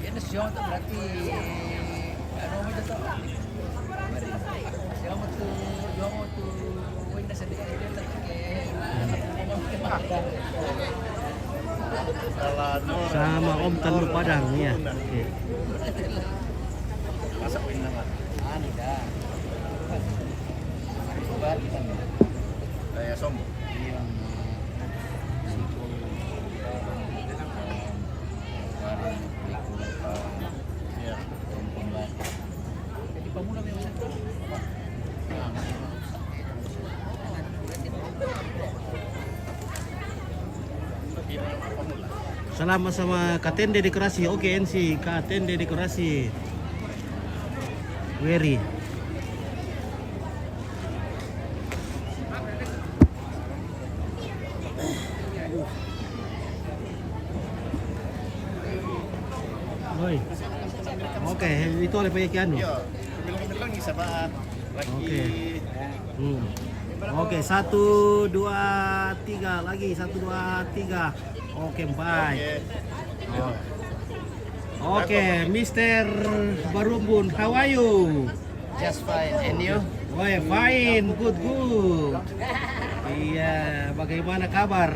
Ini siapa tuh berarti anu itu tuh. Siapa tuh? Siapa tuh? Wih, nasa di Sama Om Tellu Padang, ya. Oke. Masak pinang. Anu dah. Kayak sombong. Iya. Salama sama Katende Dekorasi. Oke, N C Katende Dekorasi. Weri. Oi. Oke, itu oleh Pak Yaki anu. Iya, bilang-bilang bisa, Pak. Lagi. Oke. Hmm. Oke, satu, dua, tiga lagi. Satu, dua, tiga. Oke, baik. Oke, Mister Barumbun, how are you? Just fine. And you? Wah, fine, good, good. Iya, bagaimana kabar?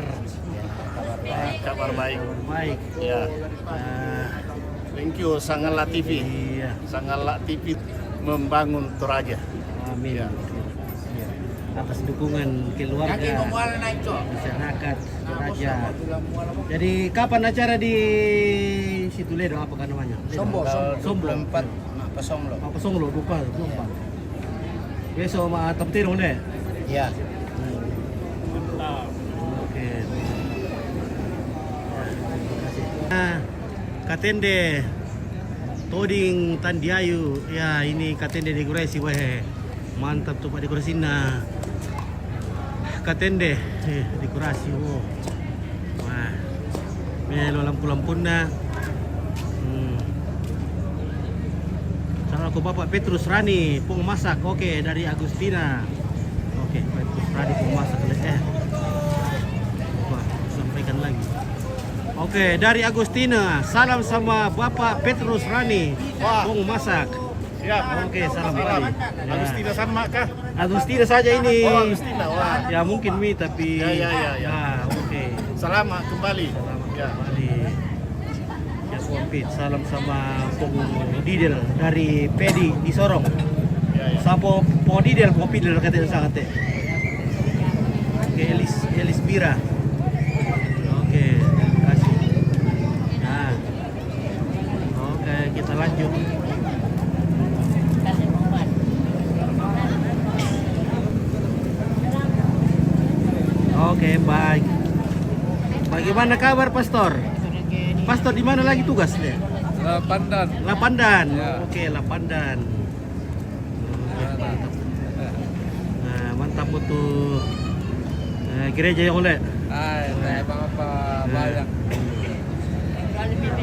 Kabar baik. Baik. Ya. Ah, Thank you, Sangalla T V. Iya. Sangalla T V membangun Toraja. Amin. Iya. Iya. Atas dukungan keluarga, masyarakat Toraja. Jadi kapan acara di Situledo, apa kan namanya? Sombo, Sombo. Sombo. Dua puluh empat. Nah, Pasonglo. Apa Songlo, lupa, lupa. Besok sama Taptero, ne? Ya. Oke. Nah, Katende Toding Tandiayu. Ya, ini Katende Dekorasi, weh. Mantap tuh, Pak, dekorasinya. Katende, eh, Dekorasi, wow. Wah. Melo lampu-lampunna. Hmm. Salam ke Bapak Petrus Rani, Pung Masak. Oke, dari Agustina. Oke, Petrus Rani, Pung Masak. Eh. Lupa sampaikan lagi. Oke, dari Agustina. Salam sama Bapak Petrus Rani, Pung Masak. Ya. Oke, salam Salam. kembali. Ya. Agustina sama kah? Agustina saja ini. Oh, Agustina, wah. Ya, mungkin mi, tapi Ya, ya, ya, ya. Ah, oke. Selamat kembali. Selamat Ya. kembali. Ya, Pung Pit, salam sama Pung Didel dari Pedi di Sorong. Ya, ya. Sama Pung Didel, Pung Pidel katanya sangat, eh. Oke, Elis, Elis Bira. Oke, terima kasih. Nah. Oke, kita lanjut. Oke, baik. Bagaimana kabar, Pastor? Pastor di mana lagi tugas, deh? Lapandan. Lapandan. Ya. Oke, Lapandan. Oke, mantap. Nah, mantap butuh, eh, gereja yang oleh. Ay, tayo mga pa bayang.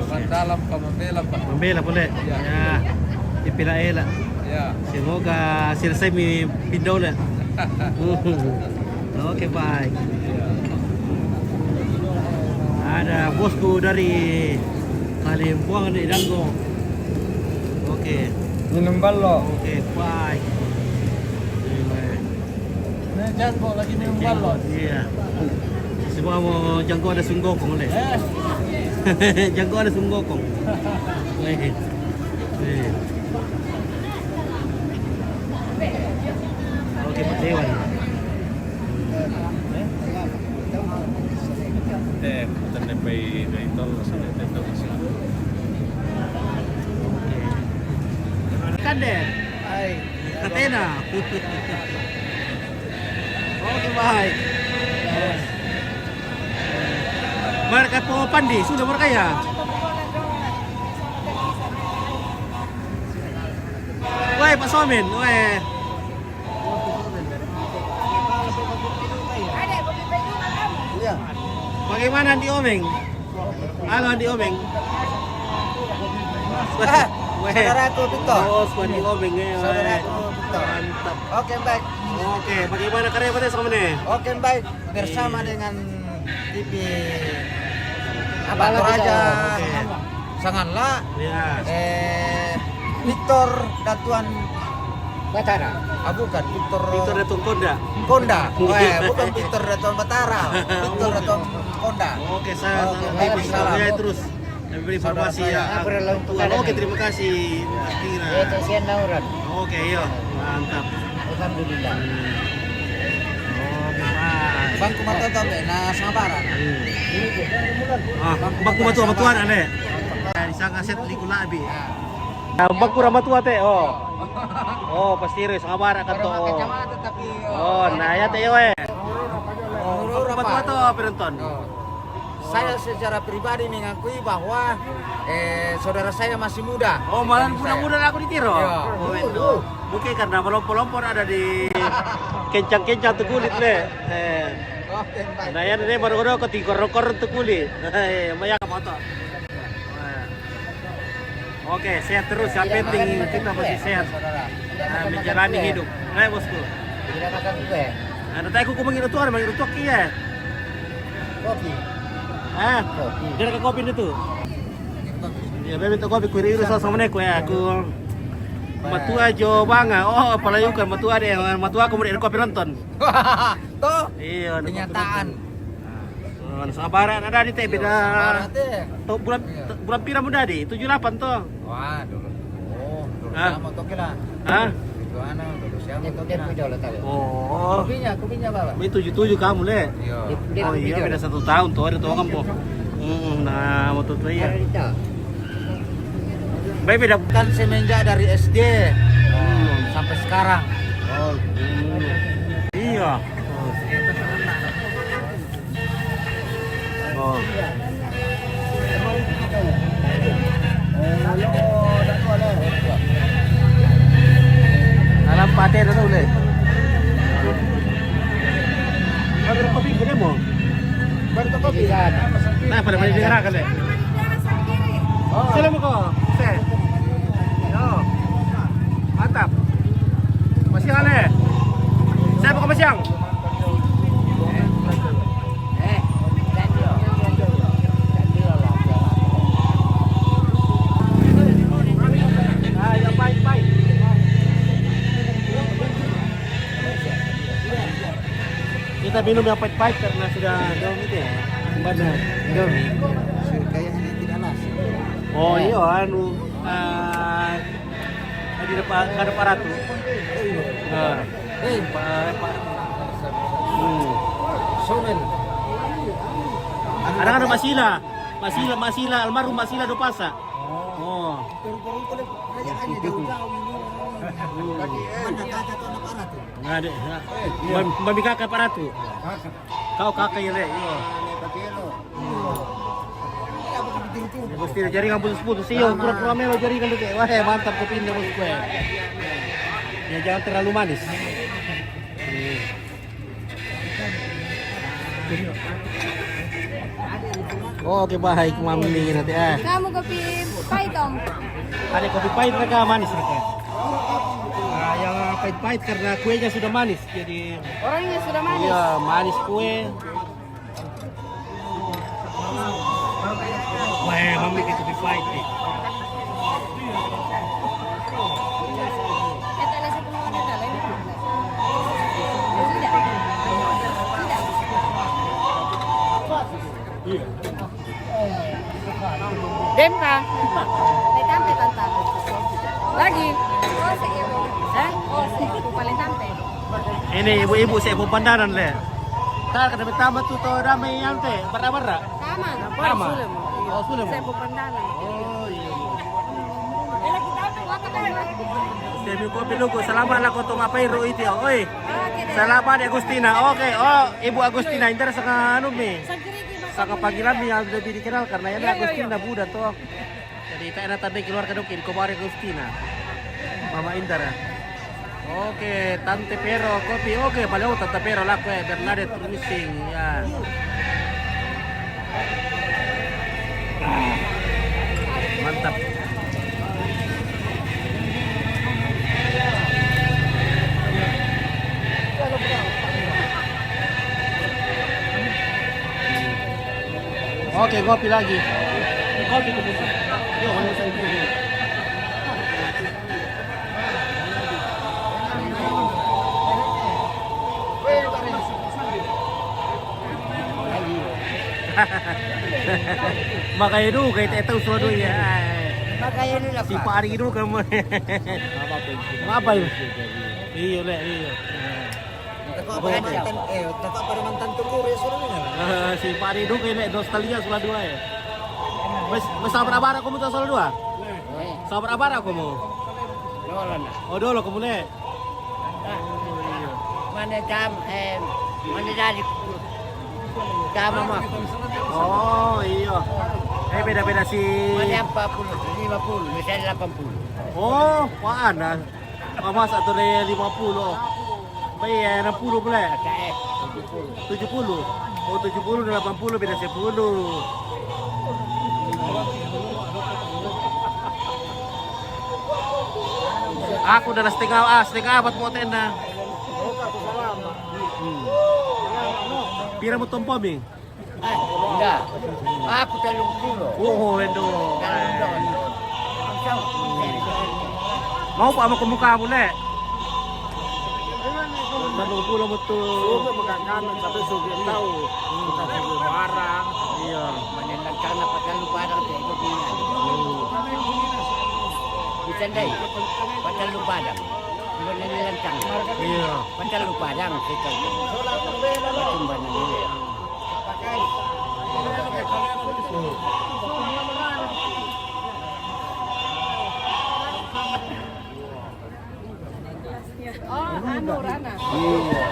Mandalam pa, mambela pa. Mambela pole. Ya. Ya. Ipila ela. Semoga selesai mi pindah ulit. Oke, baik. Ada bosku dari Kalimbuang di Danggo. Oke. Minum ballo. Oke, baik. Ini Janggo lagi minum ballo. Iya. Semua mau Janggo ada sunggokong deh. Eh. Janggo ada sunggokong. Eh. Eh. Oke, Pak Dewan. Eh, tanda pai dari tol sampai tenda masih. Kan deh. Hai. Katena. Oke, baik. Mereka po pandi, sudah mereka ya. Woi, Pak Somin, woi. Iya. Bagaimana Andi Omeng? Halo, Andi Omeng. Ah, weh. Saudaraku Victor. Oh, Andi Omeng ya. Saudaraku Victor. Mantap. Oke, baik. Oke, bagaimana karya Pak Somin? Oke, baik. Bersama dengan T V apa, Toraja, Sanganla, eh, Victor Datuan Batara. Ah, bukan, Victor Victor Datuan Konda. Konda. Oh, eh, bukan Victor Datuan Batara. Victor Datuan Konda. Oke, saya Oke, salam. Baik, salam. Ya, terus. Kami beri informasi ya. Oke, terima kasih. Kira. Oke, iya. Mantap. Alhamdulillah. Oke, Pak. Bangku matua tu, nah, Sabara. Ah, bangku matua, matua ada, Le. Di sana set liku labi. Bangku matua te, oh. Oh, pasti re Sabara kan to. Oh, nah ya te, we. Oh, bangku matua tu, penonton. Saya secara pribadi mengakui bahwa, eh, saudara saya masih muda. Oh, malah muda-muda aku di Tiro. Iya. Oh, itu. Mungkin karena melompo-lompo ada di kencang-kencang tu kulit, Le. Eh. Oke, baik. Nah, ya, ini baru udah kau tingkor-kor tu kulit. Eh, banyak apa tu? Oke, sehat terus. Yang penting kita masih sehat. Nah, menjalani hidup. Nah, bosku. Tidak makan kue. Ada tak aku mengira tu, ada mengira tu, iya. Kopi. Ah, kopi. Dia ada kopi itu. Ya, bebe tu kopi kurir sama aku ya, aku. Matua jo banga. Oh, apalagi kan matua deh. Matua aku mau kopi nonton. Tuh. Iya, kenyataan. Nah, Sabara ada di te beda. Sabara te. Tuh, bulan, bulan pira muda di? Tujuh delapan tuh. Wah, dulu. Oh, dulu siamo toki lah. Hah? Itu anu, dulu siamo toki lah. Oh. Kopinya, kopinya, Bapak. Ini tujuh tujuh kamu, Le. Iya. Oh, iya, beda satu tahun tuh, ada tuh kamu. Hmm, nah, waktu itu iya. Baik, beda. Kan semenjak dari S D sampai sekarang. Oh, iya. Oh. Alam pate na ulit. Pabira kopi ko mo. Pabira kopi. Nah, pada pada dengar kan deh. Sila mo ko. Sir. Yo. Mantap. Masiang, Le. Sir, mo ko masiang. Kita minum yang pahit-pahit karena sudah dong itu ya. Benar. Indomie. Kayaknya tidak nasi. Oh iya, anu, ah, ada apa, ada apa ratu? Nah, eh, Pak, Pak. Hmm. Somen. Ada, ada Masila. Masila, Masila, almarhum Masila Dopasa. Oh. Mana kata tu anak anak tu? Nggak ada. Ya. Bam, bami kakak Pak Ratu. Kau kakak ya, Le? Iya. Mesti jaringan putus-putus. Iya, pura-pura melo jaringan tu, Kak. Wah, eh, mantap kopi ini, bosku, eh. Ya, jangan terlalu manis. Oke, baik, mami nanti, eh. Kamu kopi pahit, Om? Ada kopi pahit, mereka manis, mereka. Nah, yang pahit-pahit karena kuenya sudah manis, jadi Orangnya sudah manis. Iya, manis kue. Wah, mami itu pahit nih. Kita ada sepuluh menit dah, lain. Sudah. Sudah. Dempa. Pahit tampe, tanta. Lagi. Eh? Paling tampe. Ini ibu-ibu saya pandanan le. Tak kena pertama tu tau ramai yang te, bara-bara. Sama. Sama. Oh, sudah. Saya bukan dalam. Oh, iya. Enak kita apa? Buat apa, Mas? Saya kopi luku. Selamat lah kau tong apa iru itu ya. Oi. Selamat Agustina. Oke. Oh, Ibu Agustina, inter sanga anu mi. Sanga panggilan mi yang lebih dikenal karena ini Agustina Buda tuh. Jadi tak enak tadi keluar ke dokin kau baru Agustina. Mama Indra. Oke, Tante Pero kopi. Oke, paling Tante Pero lah kue Bernadette Rumising ya. Mantap. Oke, kopi lagi. Kopi tuh. Yuk, mana saya kopi? Makanya dulu kayak tak tahu suara ya. Makanya ini lah Si Pak. Pak Ari dulu kamu. Apa itu? Iya le, iya. Teko Kalimantan, eh, teko Kalimantan Timur ya suruh ini lah. Eh, si Pak Ari dulu kayak nostalgia suara dua ya. Mas, mas sabar abara kamu tuh suara dua? Sabar abara kamu? Lolan. Oh dulu kamu le. Mana jam, eh, mana dari jam apa? Oh iya. Eh beda-beda si. Mana empat puluh, lima puluh, misalnya delapan puluh. Oh, mana? Oh, masa tuh dari lima puluh. Apa ya enam puluh boleh? Kayak tujuh puluh. Tujuh puluh. Oh, tujuh puluh delapan puluh beda sepuluh. Aku udah setengah ah, setengah abad mau tenda. Hmm. Pira mau tompo mi? Eh, enggak. Aku telung puluh. Oh, endo. Kalau enggak, enggak. Mau apa mau ke muka boleh? Telung puluh betul. Suka makan kanan, tapi suka tahu. Bukan suka barang. Iya. Menendang karena pasal lupa ada kayak itu punya. Bisa deh. Pasal lupa ada. Bukan ini lancang. Iya. Pasal lupa ada kita. Cuma ini. Oh, anu Rana. Iya.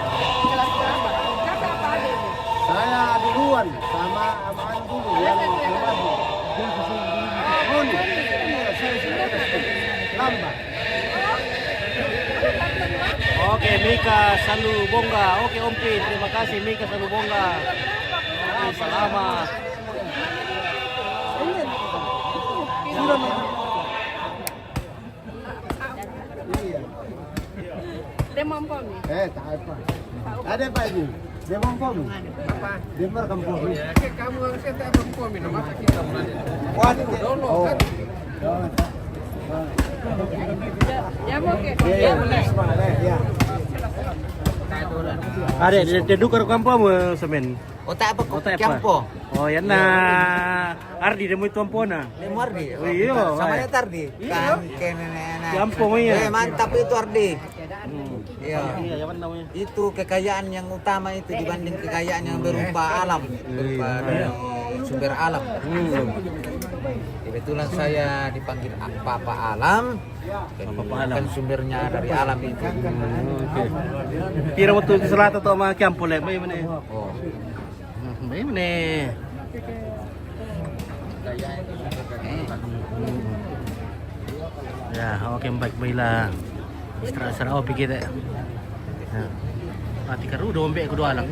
Kelas berapa? Kakak apa adik? Saya duluan sama abang dulu yang kemarin. Moni. Iya, saya sudah lamba. Oke, Mika Salu Bongga. Oke, Om Pin, terima kasih Mika Salu Bongga. Oke, selamat. Sudah makan. Iya. Dia mampu nih. Eh, tak apa. Ada Pak Ibu. Dia mampu. Apa? Dia merekam. Oke, kamu harusnya tak berkomi, masa kita mulai. Wah, dulu. Oh. Jangan. Ya mau ke? Iya, iya. Semangat, eh, iya. Ada dia, dia dukar kampung semen. Otak apa? Otak apa? Kiampo. Oh, ya na Ardi dia mau itu ampona. Lemon Ardi. Oh, iya, Sama baik. ya Ardi. Iya. Kan kene nenek. Kiampo ya. Eh, mantap itu Ardi. Iya. Iya, apa namanya? Itu kekayaan yang utama itu dibanding kekayaan yang berupa alam, berupa dari sumber alam. Kebetulan saya dipanggil Papa Alam, Papa Alam. Kan sumbernya dari alam itu. Oke. Pira waktu selatan atau sama Kiampo le, bagaimana? Oh. Hmm, bagaimana? Ya, oke, baik, baiklah. Istirahat, istirahat, oh, pikir tak. Ya. Mati karu dombek kedua alang.